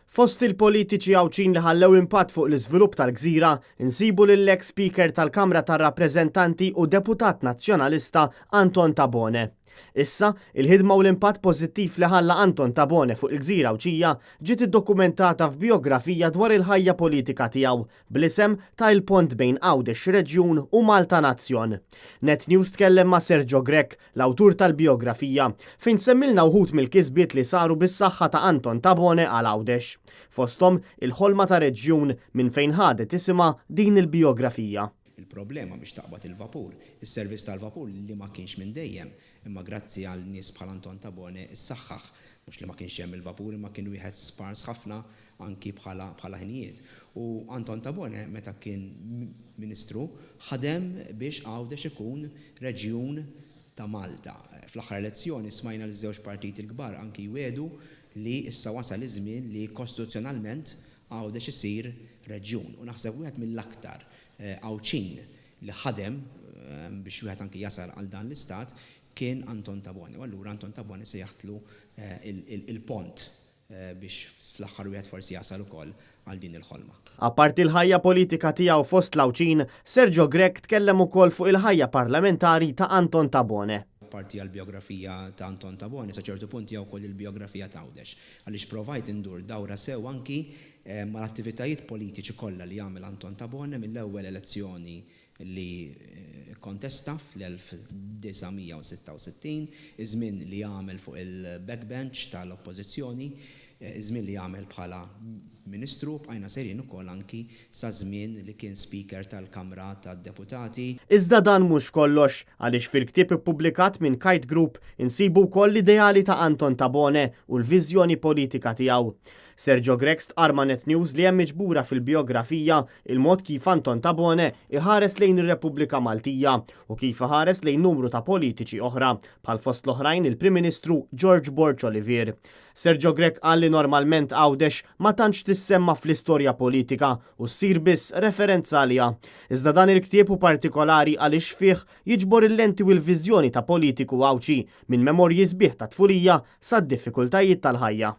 Fost il-politiċi Għawdxin li ħallew impatt fuq l-iżvilupp tal-gżira, insibu lill-eks Speaker tal-Kamra tar-Rappreżentanti u Deputat Nazzjonalista Anton Tabone. Issa, il-ħidma u l-impatt pożittiv li ħalla Anton Tabone fuq il-gżira Għawdxija ġiet iddokumentata f'bijografija dwar il-ħajja politika tiegħu bl-isem ta' Il-Pont bejn Għawdex Reġjun u Malta Nazzjon. Net News tkellem ma' Sergio Grech, l-awtur tal-bijografija, fejn semmilna wħud mill-kisbiet li saru bis-saħħa ta' Anton Tabone għal Għawdex. Fosthom, il-ħolma ta' reġjun minn fejn ħadet isimha din il-bijografija. Il-problema biex taqbad il-vapur, is-servizz tal-vapur li ma kienx minn dejjem, imma grazzi għal nies bħal Anton Tabone issaħħaħ. Mhux li ma kienx hemm il-vapur imma kien wieħed spars ħafna anki bħala bħala ħinijiet. U Anton Tabone meta kien Ministru ħadem biex Għawdex ikun reġjun ta' Malta. Fl-aħħar elezzjoni smajna liż-żewġ partiti l-kbar anki jwiegħdu li issa wasal iż-żmien li kostituzzjonalment Għawdex isir reġjun. U naħseb wieħed mill-aktar Għawdxin li ħadem biex wieħed anki jasal għal dan l-istat kien Anton Tabone. U allura Anton Tabone sejjaħtlu il-pont biex fl-aħħar wieħed forsi jasal ukoll għal din il-ħolma. Apparti l-ħajja politika tiegħu fost l-Għawdxin, Sergio Grech tkellem ukoll fuq il-ħajja parlamentari ta' Anton Tabone. Apparti għall-bijografija ta' Anton Tabone, sa ċertu punt hija wkoll il-bijografija ta' Għawdex. Għaliex provajt indur dawra sew anki mal-attivitajiet politiċi kollha li għamel Anton Tabone mill-ewwel elezzjoni li kkontesta fl-1966, iż-żmien li għamel fuq il-backbench tal-Oppożizzjoni, iż-żmien li għamel bħala Ministru u bqajna sejrin ukoll anki saż-żmien li kien Speaker tal-Kamra tad-Deputati. Iżda dan mhux kollox, għaliex fil-ktieb ippubblikat minn Kite Group insibu wkoll l-ideali ta' Anton Tabone u l-viżjoni politika tiegħu. Sergio Grech stqarr ma' Net News li hemm miġbura fil-bijografija Il-mod kif Anton Tabone iħares lejn ir-Repubblika Maltija u kif iħares lejn numru ta' politiċi oħra, bħal fost l-oħrajn il-Prim Ministru George Borg Olivier. Sergio Grech qal li normalment Għawdex ma tantx tissemma fl-istorja politika u ssir biss referenza għaliha. Iżda dan il-ktieb hu partikolari għaliex fih jiġbor il-lenti u l-viżjoni ta' politiku Għawdxi minn memorji sbieħ tat-tfulija sad-diffikultajiet tal-ħajja.